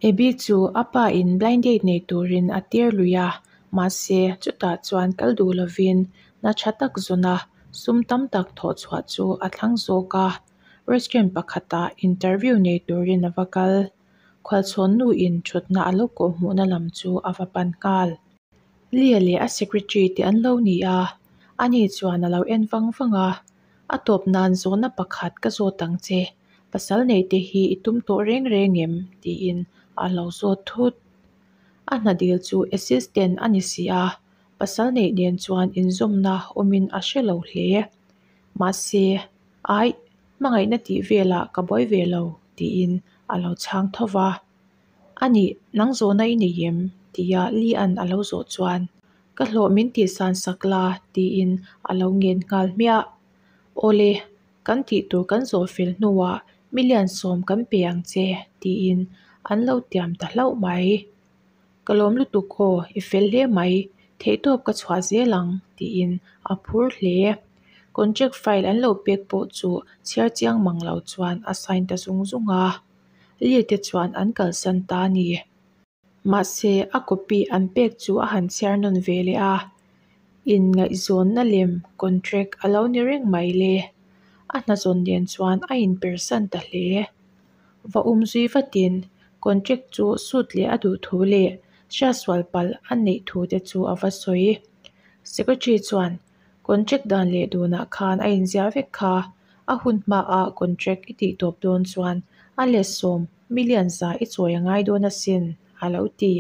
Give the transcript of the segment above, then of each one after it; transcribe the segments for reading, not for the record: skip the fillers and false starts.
Abby chu a pa in blind date nei turin a tir lui a, mahse chutah chuan kal duh lovin hna tha tak zawn a, sum tam tak thawh chhuah chu a thlang zawk a. Restaurant pakhatah interview nei turin a va kal. Khualchhawn nu in thutna a lo kawh hmuhna lam chu a va pan nghal. Lia leh a secretary te an lo ni a, ani chuan a lo en vang vang a, A tawp nan zawhna pakhat ka zawt ang che, pasal neih te hi i tum tawh reng reng em? tiin a lo zawt thut. A hna dil chu assistant a ni si a, pasal neih nen chuan inzawmna awmin a hre lo hle. Mahse, aih, hmangaihna tih velah ka buai ve lo, tiin a lo chhang tho va. A nih, nang zawhna i nei em? tia Li-a'n a lo zawh chuan, Ka hlawh min tihsan sak la, tiin a lo ngen nghal hmiah. Awle, kan tih tur kan zawh fel hnuah million sawm kan pe ang che, tiin an lo tiam ta hlauh mai. Ka lawm lutuk aw, i fel hle mai, theihtawp ka chhuah zel ang, tiin a phur hle. Contract file an lo pek pawh chu chhiar chiang mang lo chuan a sign ta zung zung a. Lee te chuan an kalsan ta a ni. Mahse, a copy an pek chu a han chhiar nawn ve leh a, inngaihzawnna lem contract a lo ni reng mai le. A hnazawn nen chuan a inpersan ta hle. Va umzui vatin contract chu sut leh a duh thu leh hriatsual palh a neih thu te chu a va sawi. Secretary chuan Contract dan leh dunah khan a inziah vek kha. A hun hmaah contract i tih tawp dawn chuan a let sawm million za i chawi a ngai dawn asin, a lo ti.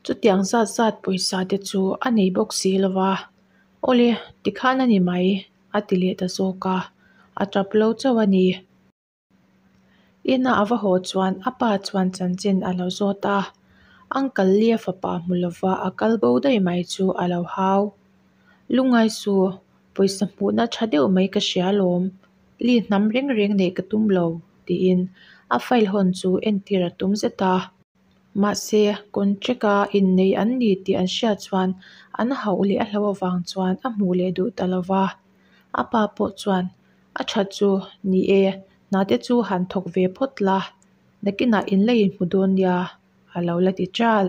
Chutiang zat zat pawisa te chu a nei bawk si lo va, Awle, tikhan a ni mai, a ti leh ta zawk a, a tap lo chauh a ni. Ina a va haw chuan a pa chuan chanchin a lo zawt a, Uncle Lee-a fapa hmu lova a kal bo daih mai chu a lo hau. Lungngai su, pawisa hmuhna tha deuh mai ka hria alawm, Lee hnam reng reng neih ka tum lo, tiin a file hawn chu entir a tum zet a. Mahse, contract-a innei an ni tih an hriat chuan an hauh leh a hlo avang chuan a hmuh leh duh ta lova. A pa pawh chuan A tha chu, ni e, hna te chu han thawk ve phawt la, nakinah in la inhmu dawn nia, a lo la ti ṭal.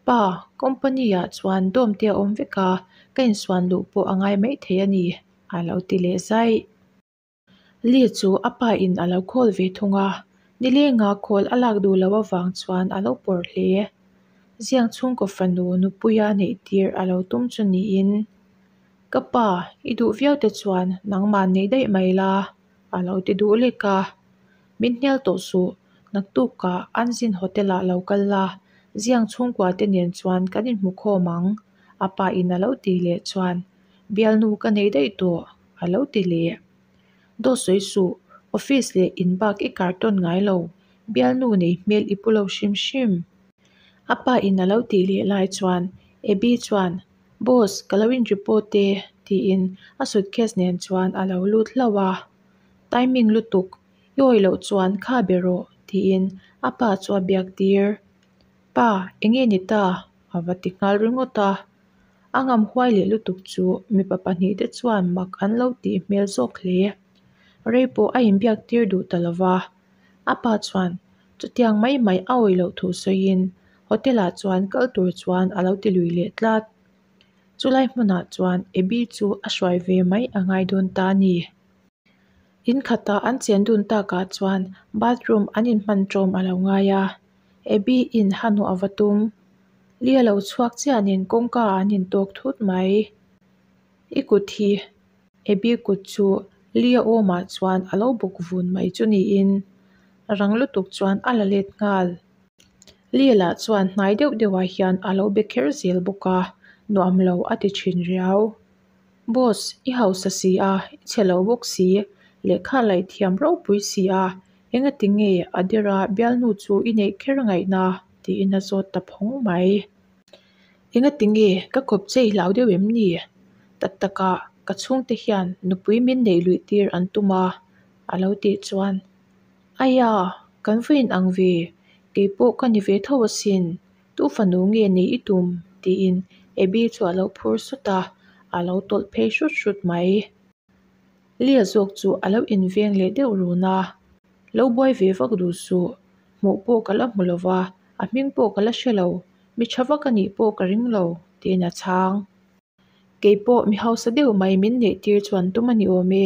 Pa, company ah chuan dawm te a awm vek a, ka insuan luh pawh a ngai maithei a ni, a lo ti leh zaih. Lee chu a pa in a lo call ve thung a, nilenga call a lak duh loh avang chuan a lo pawr hle. Ziang chhungkaw fanu nupuia neih tir a lo tum chu niin, Ka pa, i duh viau te chuan nangmah neih daih mai la, a lo ti duh lek a. Min hnial tawh suh, naktukah Anzin Hotel ah lo kal la, Ziang chhungkua te nen chuan kan inhmu khawm ang, a pa in a lo ti leh chuan, Bialnu ka nei daih tawh, a lo ti leh. Dawt sawi suh, office leh in bak i kartawn ngai lo, bialnu nei hmel i pu lo hrim hrim. A pa in a lo tih leh lai chuan Abby chuan, Boss, ka lo in report e, tiin a suitcase nen chuan a lo lut hlauh a. Timing lutuk, i awih loh chuan kha be rawh, tiin a pa chu a biak tir. Pa, enge ni ta? a va ti nghal ringawt a. A ngam huai leh lutuk chu mipa pahnihte chuan mak an lo tih hmel zawk hle. Rei pawh a inbiak tir duh ta lo va. A pa chuan chutiang mai mai a awih loh thu sawiin hotel ah chuan kal tur chuan a lo ti lui leh tlat. Chulai hmunah chuan Abby chu a hruai ve mai a ngai dawn ta a ni. In khatah an chen dun takah chuan bathroom an inhman ṭawm a lo ngai a, Abby in hanuah a va tum. Li a lo chhuak chiah nen kawngka ah an intawk thut mai. I kut hi Abby kut chu Li a awmah chuan a lo bawk vun mai chu niin rang lutuk chuan a la let nghal. Li lah chuan hnai deuh deuhah hian a lo be kher zel bawk a, nuam lo a ti thin riau. Boss, i hausa si a, i chhe lo bawk si, lehkha laih thiam ropui si a, engati nge Adira bialnu chu i neih kher ngaihna? tiin a zawt ta phawng mai. Engati nge ka kawp che i hlau deuh em ni? Tak takah ka chhungte hian nupui min neih luih tir an tum a, a lo tih chuan, Aia, kan va inang ve, keipawh ka ni ve tho asin. Tu fanu nge nei i tum? tiin Abby chu a lo phur sawt a, a lo tawlh phei hrut hrut mai. Lia zawk chu a lo inveng leh deuh run a, Lo buai ve vak duh suh, Hmuh pawh ka la hmu lo va, a hming pawh ka la hre lo. Mi tha vak a nih pawh ka ring lo, tiin a chhang. Kei pawh mi hausa deuh mai min neih tir chuan tum a ni awm e.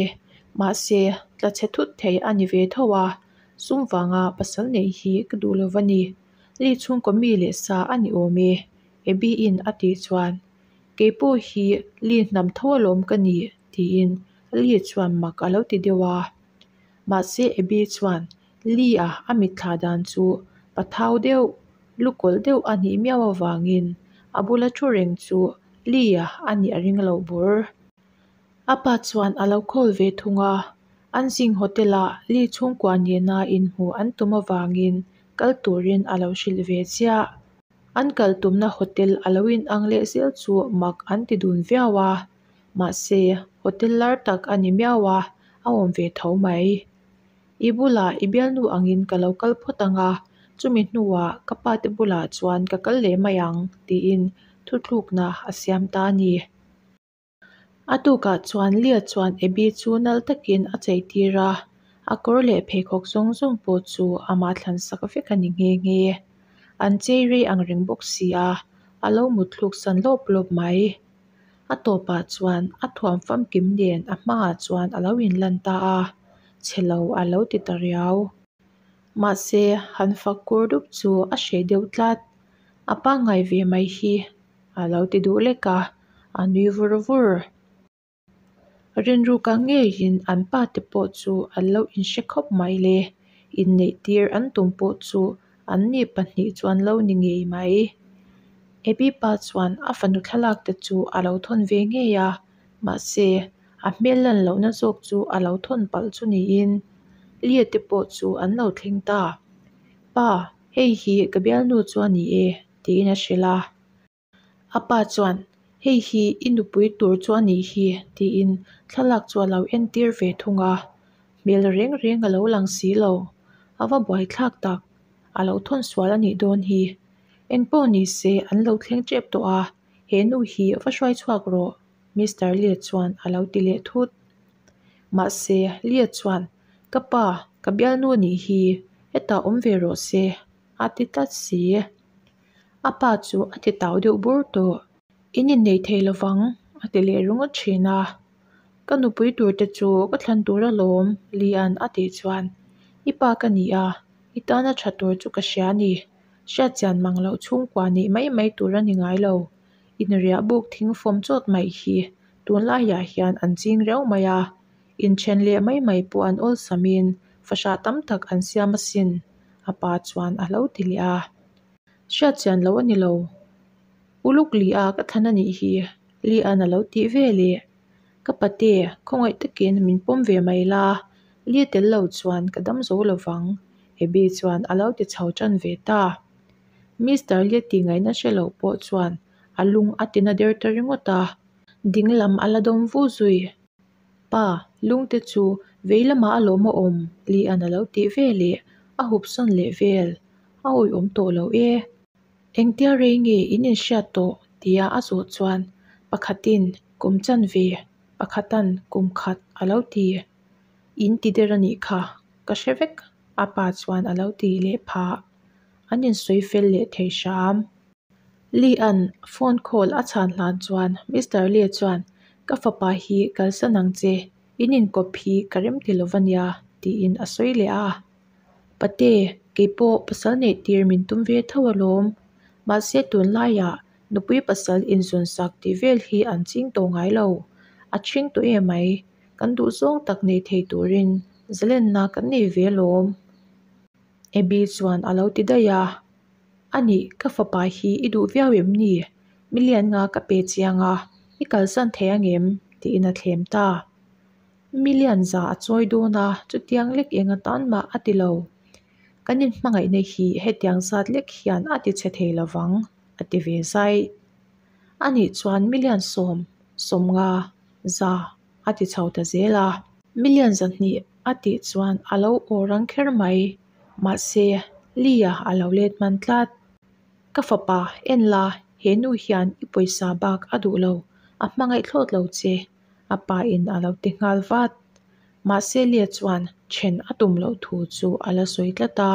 Mahse, tla chhe thut thei a ni ve tho a, sum vanga pasal neih hi ka duh lo va ni. Lee chhungkaw mi leh sa a ni awm e, Abby-in a tih chuan, Kei pawh hi Lee hnam tho alawm ka nih, tiin Lee chuan mak a lo ti deuh a. Mahse, Abby chuan Lee-a a mitthla dan chu pathau deuh, lukawlh deuh a nih miau avangin a bula thu reng chu Lee-a a nih a ring lo bur. A pa chuan a lo call ve thung a, an zing hotel-ah Lee chhungkua nena inhmuh an tum avangin kal turin a lo hrilh ve chiah. An kal tumna hotel a lo inang leh zel chu mak an ti dun viau a, mahse hotel lar tak a ni miau a, a awm ve tho mai. I bulah i bialnu angin ka lo kal phawt ang a, chumi hnuah ka pa te bulah chuan ka kal leh mai ang tiin thuthlukna a siam ta a ni. A tukah chuan Leah chuan Abby chu nal takin a chei tir a, a kawr leh pheikhawk zawng zawng pawh chu amah thlan sak vek a ni nghe nghe. An chei rei ang reng bawk si a, a lo mutthluk san lawp lawp mai. A tawpah chuan a thuam famkim nen a hmaah chuan a lo inlan ta a, chhe lo a lo ti ta riau. Mahse, han fak kur dup chu a hreh deuh tlat. A pangngai ve mai hi a lo ti duh lek a, a nui vur vur. Rinruka ngeiin an pa te pawh chu an lo inhre khawp mai le, inneih tir an tum pawh chu an ni pahnih chuan lo ni ngei mai. Abby pa chuan a fanu thlalak te chu a lo thawn ve ngei a, mahse a hmel lan lohna zawk chu a lo thawn palh chu niin Lia te pawh chu an lo thleng ta. Pa, hei hi ka bialnu chu a ni e, tiin a hrilh a. A pa chuan, Hei hi i nupui tur chu a nih hi, tiin thlalak chu a lo entir ve thung a. Hmel reng reng a lo lang si lo. A va buaithlak tak. A lo thawn sual a nih dawn hi. Engpawh ni se an lo thleng tep tawh a, he nu hi va hruai chhuak rawh, Mister Lee chuan a lo ti leh thut. Mahse, Lee chuan, Ka pa, ka bialnu a nih hi, hetah awm ve rawh se, a ti tlat si. A pa chu a ti tau deuh bur tawh. In innei thei lovang, a ti leh ringawt thin a. Ka nupui tur te chu ka thlan tur alawm, Lian a tih chuan, I pa ka ni a, i tana tha tur chu ka hria a ni. Hriatchian mang loh chhungkua nih mai mai tur a ni ngai lo. Inriah buk thing fawm chawt mai hi tunlaiah hian an ching riau mai a. Inthen leh mai mai pawh an awlsamin fahrah tam tak an siam asin, a pa chuan a lo ti leh a. Hriatchian loh a ni lo. Uluk Li-a ka thlan a nih hi, Li-a'n a lo tih ve leh. Ka pate, khawngaih takin min pawm ve mai la, Li tel lo chuan ka dam zo lo vang, Abby chuan a lo ti chho tan ve ta. Mister Li tih ngaihna hre loh pawh chuan a lung a ti na der ta ringawt a, ding lam a la dawm vu zui. Pa, lungte chu vei lamah a lawm a awm, Li-a'n a lo tih ve leh, a hup sawn leh vel. A awihawm tawh lo e. Engtia rei nge in inhriat tawh? tia a zawh chuan pakhatin kum chanve, pakhatan kum khat a lo ti. In ti der a nih kha, ka hre vek, a pa chuan a lo ti leh phah. An insawi fel leh thei hram. Lee-a'n phone call a chhan hlan chuan Mister Lee chuan, Ka fapa hi kalsan ang che, in inkawp hi ka rem ti lo va nia, tiin a sawi leh a. Pate, keipawh pasal neih tir min tum ve tho alawm. Mahse tunlaiah nupui pasal inzun sak tih vel hi an ching tawh ngai lo. A ṭhing tawh em mai, kan duhzawng tak nei thei turin zalenna kan nei ve alawm. Abby chuan a lo ti daih a. A nih, ka fapa hi i duh viau em ni? Million nga ka pe chiang a, i kalsan thei angem? tiin a thlem ta. Million za a chawi dawn a, chutiang lek eng atan mah a ti lo. Kan inhmangaihna hi hetiang zat lek hian a ti chhe thei lovang, a ti ve zai. A nih chuan million sawm, sawmnga, za a ti chho ta zel a. Million zahnih a tih chuan a lo aw rang kher mai. Mahse, Lee-a a lo let hman tlat. Ka fapa, en la, he nu hian i pawisa bak a duh lo, a hmangaih thlawt lo che, a pa in a lo ti nghal vat. Mahse Lee chuan then a tum loh thu chu a la sawi tlat a.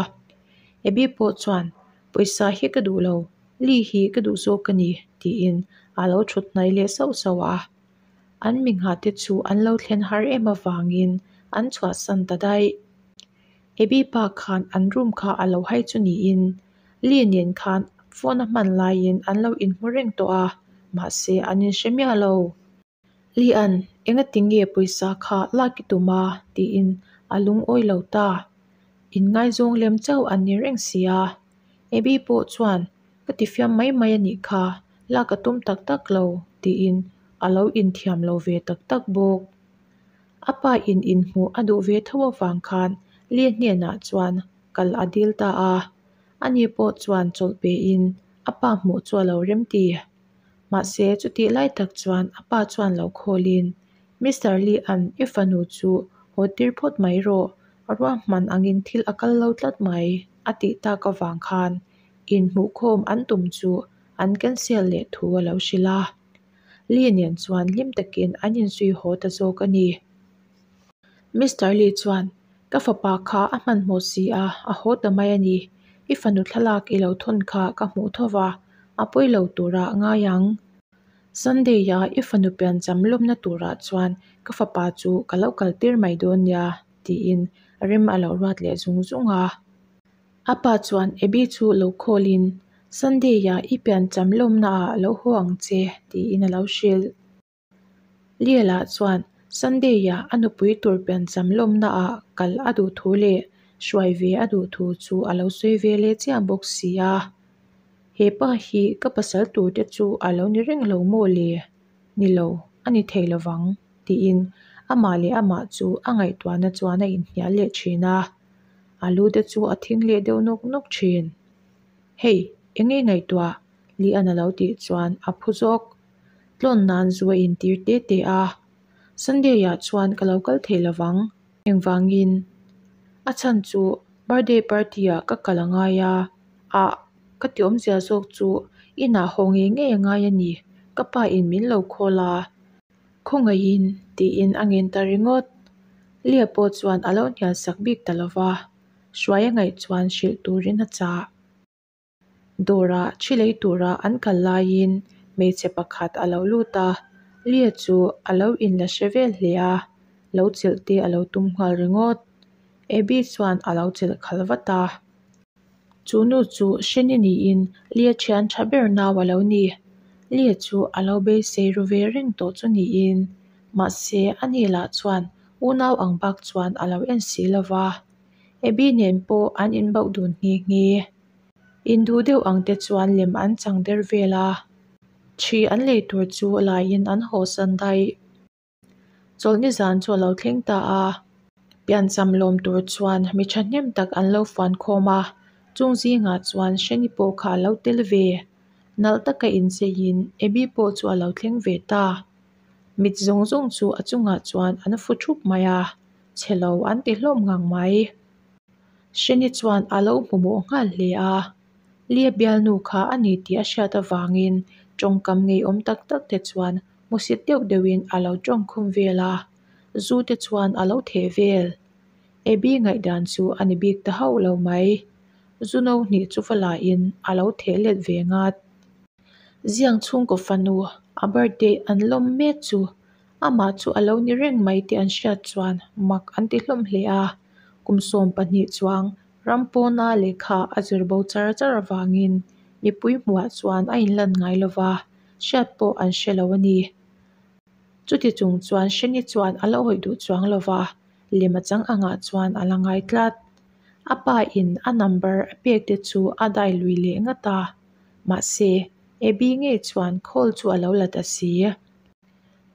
Abby pawh chuan, Pawisa hi ka duh lo, Lee hi ka duh zawk a ni, tiin a lo thut hnaih leh sauh sauh a. An mi nghah te chu an lo thlen har em avangin an chhuahsan ta daih. Abby pa khan an room kha a lo hai chu niin Lee nen khan phone a hman laiin an lo inhmu reng tawh a, mahse an inhre miah lo. Lee-a'n engati nge pawisa kha lak i tum a? tiin a lungawi lo ta. Inngaizawng lem chauh an ni reng si a. Abby pawh chuan Ka tifiam mai mai a nih kha, lak a tum tak tak lo, tiin a lo inthiam lo ve tak tak bawk. A pa in inhmuh a duh ve tho avang khan Lee hnenah chuan kal a dil ta a. Ani pawh chuan chawlh pein a pa hmuh chu a lo rem ti. Mahse chutih lai tak chuan a pa chuan lo khawlin, Mister Lee an i fanu chu haw tir phawt mai rawh, ruahman angin thil a kal lo tlat mai, a tih tak avang khan inhmuhkhawm an tum chu an cancel leh thu a lo hrilh a. Lee nen chuan hlim takin an inzui haw ta zawk a ni. Mister Lee chuan, Ka fapa kha a hmanhmawh si a, a haw ta mai a ni. I fanu thlalak i lo thawn kha ka hmuh tho va, a pawi lo turah ngai ang. Sunday-a i fanu piancham lawmna turah chuan ka fapa chu ka lo kaltir mai dawn nia, tiin rem a lo ruat leh zung zung a. A pa chuan Abby chu lo call-in, Sunday-a i piancham lawmnaah lo haw ang che, tiin a lo hrilh. Liela chuan Sunday-a a nupui tur piancham lawmnaah kal a duh thu leh hruai ve a duh thu chu a lo sawi ve leh chiah bawk si a. He pa hi ka pasal tur te chu a lo ni reng lo maw le? Ni lo, a ni thei lovang, tiin amah leh amah chu a ngaihtuahna chuan a inhnial leh thin a. A lu te chu a thing leh deuh nawk nawk thin. Hei, eng nge ngaihtuah? Lian a lo tih chuan a phu zawk. Tlawn nan zu a intir te te a. Sunday ah chuan ka lo kal thei lovang. Engvangin? A chhan chu birthday party ah ka kal a ngai a. Ah, ka ti awmzia zawk chu inah haw ngei ngei a ngai a ni. Ka pa in min lo call a. Khawngaihin tiin a ngen ta ringawt. Lia pawh chuan a lo hnial sak bik ta lova. Hruai a ngaih chuan hrilh turin a chah. Dawrah thi lei tura an kal laiin hmeichhe pakhat a lo lut a, Lia chu a lo inla hre vel hle a, lo chelh te a lo tum nghal ringawt. Abby chuan a lo chelh khalh vat a. Chu nu chu Sheni niin Lia thian tha ber nau a lo ni. Lia chu a lo beisei ru ve reng tawh chu niin, mahse ani lah chuan unau ang bak chuan a lo en si lova. Abby nen pawh an inbauh dun nghe nghe. Induh deuh ang te chuan lem an chang der vel a, ṭhi an lei tur chu laiin an hawsan daih. Chawlhni zan chu a lo thleng ta a, piancham lawm tur chuan mi thahnem tak an lo fuan khawm a, chung zingah chuan Hreni pawh kha a lo tel ve. Nalh taka incheiin Abby pawh chu a lo thleng ve ta. Mit zawng zawng chu a chungah chuan an fu thup mai a, chhe lo an ti hlawm ngang mai. Hreni chuan a lo hmu mawh nghal hle a, Lia bialnu kha a ni tih a hriat avangin tawngkam ngeiawm tak tak te chuan hmusit deuh deuhin a lo tawngkhum vel a, zu te chuan a lo theh vel. Abby ngaihdan chu a ni bik ta hauh lo mai. Zu no hnih chu va lahin a lo theh let ve ngat. Ziang chhungkaw fanu a birthday an lawm mek chu Amah chu a lo ni reng mai tih an hriat chuan mak an ti hlawm hle a, kum 12 chuang ram pawna lehkha a zir bo char char avangin mipui hmuhah chuan a inlan ngai lo va, hriat pawh an hre lo a ni. Chuti chung chuan Hreni chuan a lo hawi duh chuang lo va, lem a chang angah chuan a la ngai tlat. A pa in a number a pek te chu a dai lui leh ngat a, mahse Abby ngei chuan call chu a lo la ta si.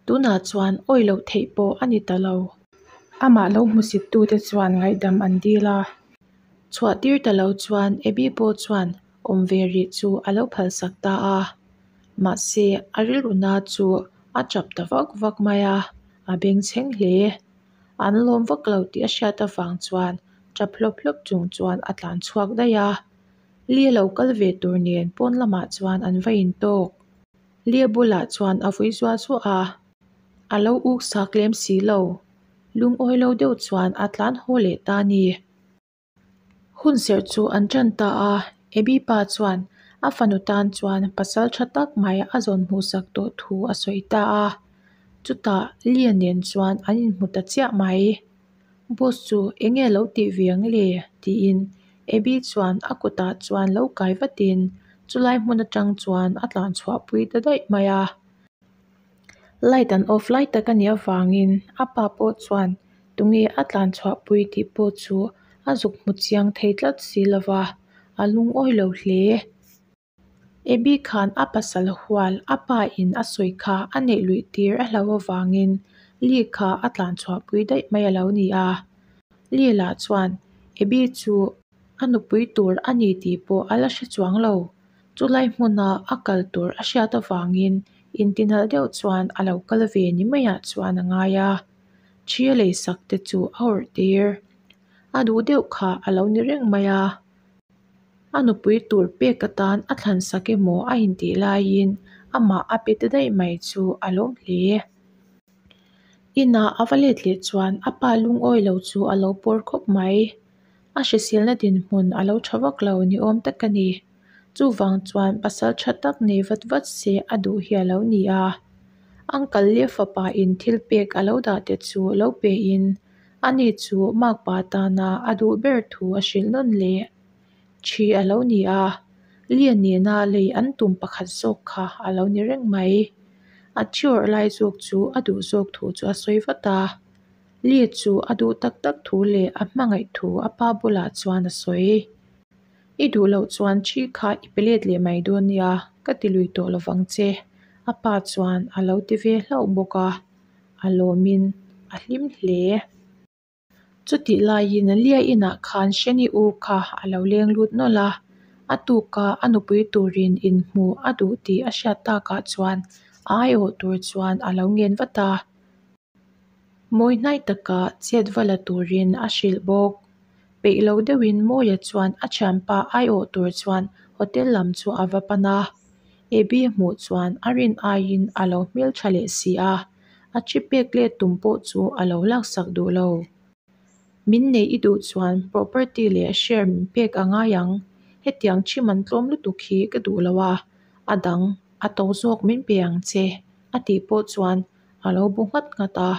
Tunah chuan awi loh theih pawh a ni ta lo. Amah lo hmusit tute chuan ngaihdam an dil a. Chhuah tir ta lo chuan Abby pawh chuan awm ve rih chu a lo phalsak ta a. Mahse a rilruna chu a chap ta vak vak mai a, a bengchheng hle. An lawm vak lo tih a hriat avang chuan chap hlawp hlawp chung chuan a tlan chhuak daih a. Lee lo kal ve tur nen pawn lamah chuan an va intawk. Lia bulah chuan a vui zuah zuah a, a lo uk sak lem si lo. Lungawi lo deuh chuan a tlan haw leh ta a ni. Hunserh chu an ṭan ta a, Abby pa chuan a fanu tan chuan pasal ṭha tak mai a zawn hmuhsak tawh thu a sawi ta a. Chutah Lee-a nen chuan an inhmu ta chiah mai. Boss chu enge a lo tih ve ang le? tiin Abby chuan a kutah chuan lo kai vatin chulai hmun atang chuan a tlan chhuah pui ta daih mai a. Light an off lai tak a nih avangin a pa pawh chuan tunge a tlan chhuah pui tih pawh chu a zuk hmu chiang thei tlat si lova, a lungawi lo hle. Abby khan a pasal hual a pa in a sawi kha a neih luih tir a hlauh avangin Lee kha a tlan chhuah pui daih mai a lo ni a. Lee lah chuan Abby chu a nupui tur a ni tih pawh a la hre chuang lo. Chulai hmuna a kal tur a hriat avangin intinalh deuh chuan a lo kal ve ni maiah chuan a ngai a. Thi a leisak te chu a awrh tir. A duh deuh kha a lo ni reng mai a. A nupui tur pek atan a thlansak emaw a intih laiin amah a pe ta daih mai chu a lawm hle. Inah a va let leh chuan a pa lungawi lo chu a lo pawr khawp mai. A hriselna dinhmun a lo tha vak lo ni awm tak a ni. Chuvang chuan pasal tha tak nei vat vat se a duh hi a lo ni a. Uncle leh fapa in thil pek a lo dah te chu lo pe in ani chu makpa tana a duh ber thu a hrilh nawn leh. Thi a lo ni a, Lia nena lei an tum pakhat zawk kha a lo ni reng mai. A thi awrh lai zawk chu a duh zawk thu chu a sawi vat a. Lia chu a duh tak tak thu leh a hmangaih thu a pa bulah chuan a sawi. I duh loh chuan thi kha i pe let leh mai dawn nia, ka ti lui tawh lovang che, a pa chuan a lo ti ve hlauh bawk a. A lawmin a hlim hle. Chutih laiin Lia inah khan Sheni u kha a lo leng lut nawlh a, a tuka a nupui turin inhmuh a duh tih a hriat takah chuan a aiawh tur chuan a lo ngen vat a. Mawi hnai taka chet va la turin a hrilh bawk. Peih lo deuhin Mawia chuan a thianpa aiawh tur chuan hotel lam chu a va pan a. Abby a hmuh chuan a rin aiin a lo hmeltha leh si a, a thi pek let tum pawh chu a lo laksak duh lo. Min neih i duh chuan property leh share min pek a ngai ang, hetiang thi man tlawm lutuk hi ka duh lo a, a dang a to zawk min pe ang che a tih pawh chuan a lo bu nghat nghat a.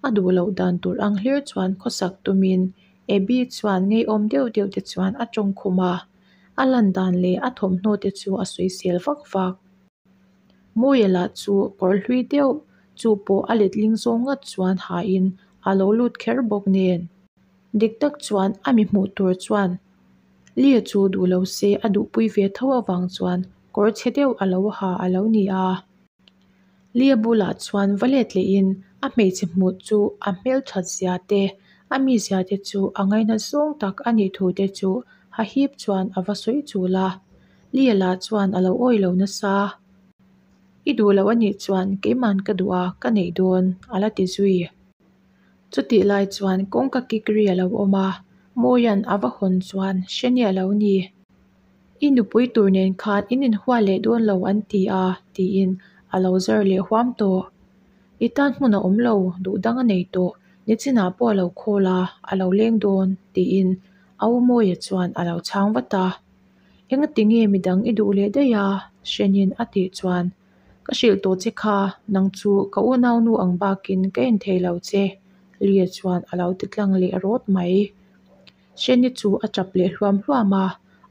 A duh loh dan tur ang hlir chuan khawsak tumin Abby chuan ngeiawm deuh deuh te chuan a tawng khum a, a lan dan leh a thawmhnaw te chu a sawisel vak vak. Mawia lah chu kawr hlui deuh chu pawh a letling zawng ngat chuan hain a lo lut kher bawk nen. Dik tak chuan a mi hmuh tur chuan Lia chu duh lo se a duhpui ve tho avang chuan kawr chhe deuh a lo ha a lo ni a. Lia bulah chuan va let lehin a hmeichhe hmuh chu a hmelthat zia te, a mizia te chu a ngaina zawng tak a nih thu te chu hahip chuan a va sawi chul a. Lia lah chuan a lo awih lo nasa. I duh loh a nih chuan keiman ka duh a, ka neih dawn, a la ti zui. Chutih lai chuan kawngka kik ri a lo awm a, Mawia'n a va hawn chuan Sheni a lo ni. I nupui tur nen khan in inhual leh dawn lo an ti a, tiin a lo zar leh huam tawh. I tan hmun a awm lo, duh dang a nei tawh, nichinah pawh a lo khawl a, a lo leng dawn, tiin Au Mawia chuan a lo chhang vat a. Engati nge midang i duh leh daih a? Hrenin a tih chuan, Ka hrilh tawh che kha, nang chu ka unaunu ang bakin ka en thei lo che, Lia chuan a lo ti tlang leh rawt mai. Hreni chu a tap leh hluam hluam a,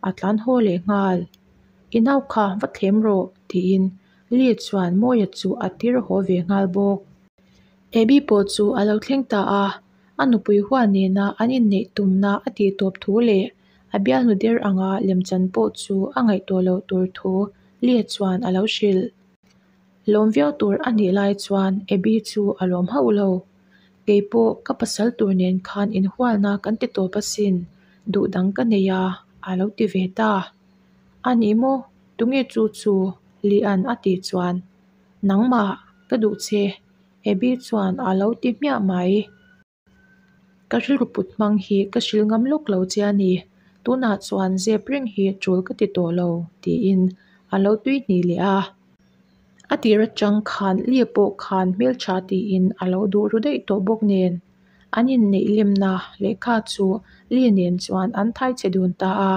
a tlan haw leh nghal. I nau kha va thlem rawh, tiin Lia chuan Mawia chu a tir haw ve nghal bawk. Abby pawh chu a lo thleng ta a, a nupui hual nena an inneih tumna a tih tawp thu leh a bialnu der anga lemchan pawh chu a ngaihtuah loh tur thu Lia chuan a lo hrilh. Lawm viau tur a nih lai chuan Abby chu a lawm hauh lo. Kei pawh ka pasal tur nen khan inhualna kan ti tawp asin, duh dang ka nei a, a lo ti ve ta. A ni maw? Tunge chu chu? Lian a tih chuan, Nangmah, ka duh che, Abby chuan a lo ti hmiah mai. Ka rilru put hmang hi ka hrilh ngam lawk lo che a ni, tunah chuan zep reng hi tul ka ti tawh lo, tiin a lo tui hnih leh a. A tir atang khan Lia pawh khan hmeltha tiin a lo duh ru daih tawh bawk nen. An inneih lemna lehkha chu Lee nen chuan an thai chhe dun ta a.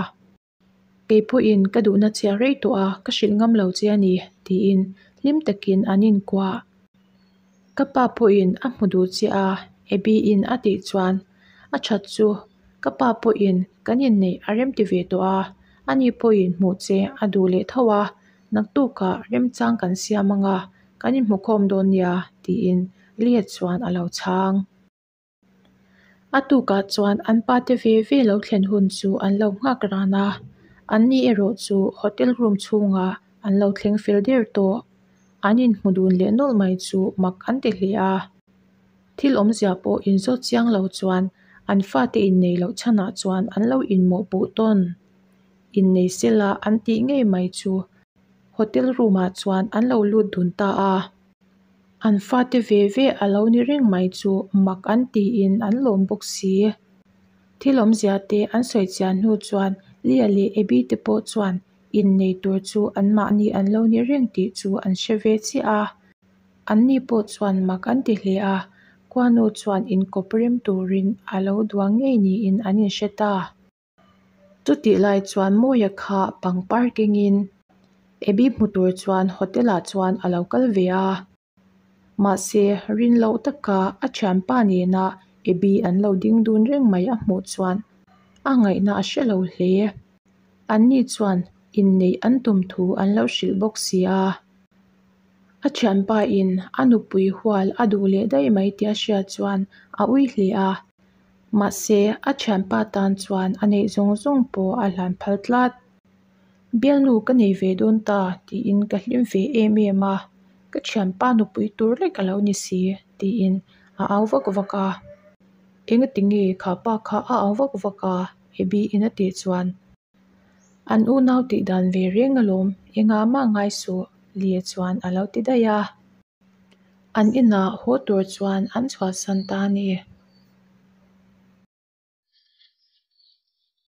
Kei pawhin ka duhna che a rei tawh a, ka hrilh ngam lo che a ni, tiin hlim takin an inkuah. Ka pa pawhin a hmu duh che a, Abby-in a tih chuan, A that chu, ka pa pawhin kan inneih a remti ve tawh a, ani pawhin hmuh che a duh leh tho a, naktukah remchang kan siam ang a, kan inhmukhawm dawn nia, tiin Lee chuan a lo chhang. A tukah chuan an pate ve ve lo thlen hun chu an lo nghak ran a, anni erawh chu hotel room chhungah an lo thleng fel der tawh. An inhmu dun leh nawlh mai chu mak an ti hle a. Thil awmzia pawh inzawt chiang lo chuan an fate innei loh chhanah chuan an lo inmawhpuh tawn. Innei sela an tih ngei mai chu hotel room ah chuan an lo lut dun ta a. An fate ve ve a lo ni reng mai chu mak an tiin an lawm bawk si. Thil awmzia te an sawi chian hnu chuan Lia leh Abby te pawh chuan innei tur chu anmahni an lo ni reng tih chu an hre ve chiah a. Anni pawh chuan mak an ti hle a, khuanu chuan inkawp rem turin a lo duang ngei niin an inhre ta. Chutih lai chuan Mawia kha pangpar kengin Abby hmu tur chuan hotel ah chuan a lo kal ve a. Mahse, rin loh taka a thianpa nena Abby an lo ding dun reng mai a hmuh chuan a ngaihna a hre lo hle. Anni chuan inneih an tum thu an lo hrilh bawk si a. A thianpa in a nupui hual a duh leh daih mai tih a hriat chuan a ui hle a. Mahse, a thianpa tan chuan a neih zawng zawng pawh a hlan phal tlat. Bialnu ka nei ve dawn ta tiin ka hlim ve em em a, ka thianpa nupui tur lek a lo ni si tiin a au vak vak a. Engati nge kha pa kha a au vak vak a? Abby in a tih chuan. An unau tih dan ve reng alawm, engah mah ngai suh, Lee chuan a lo ti daih a. An inah haw tur chuan an chhuahsan ta a ni.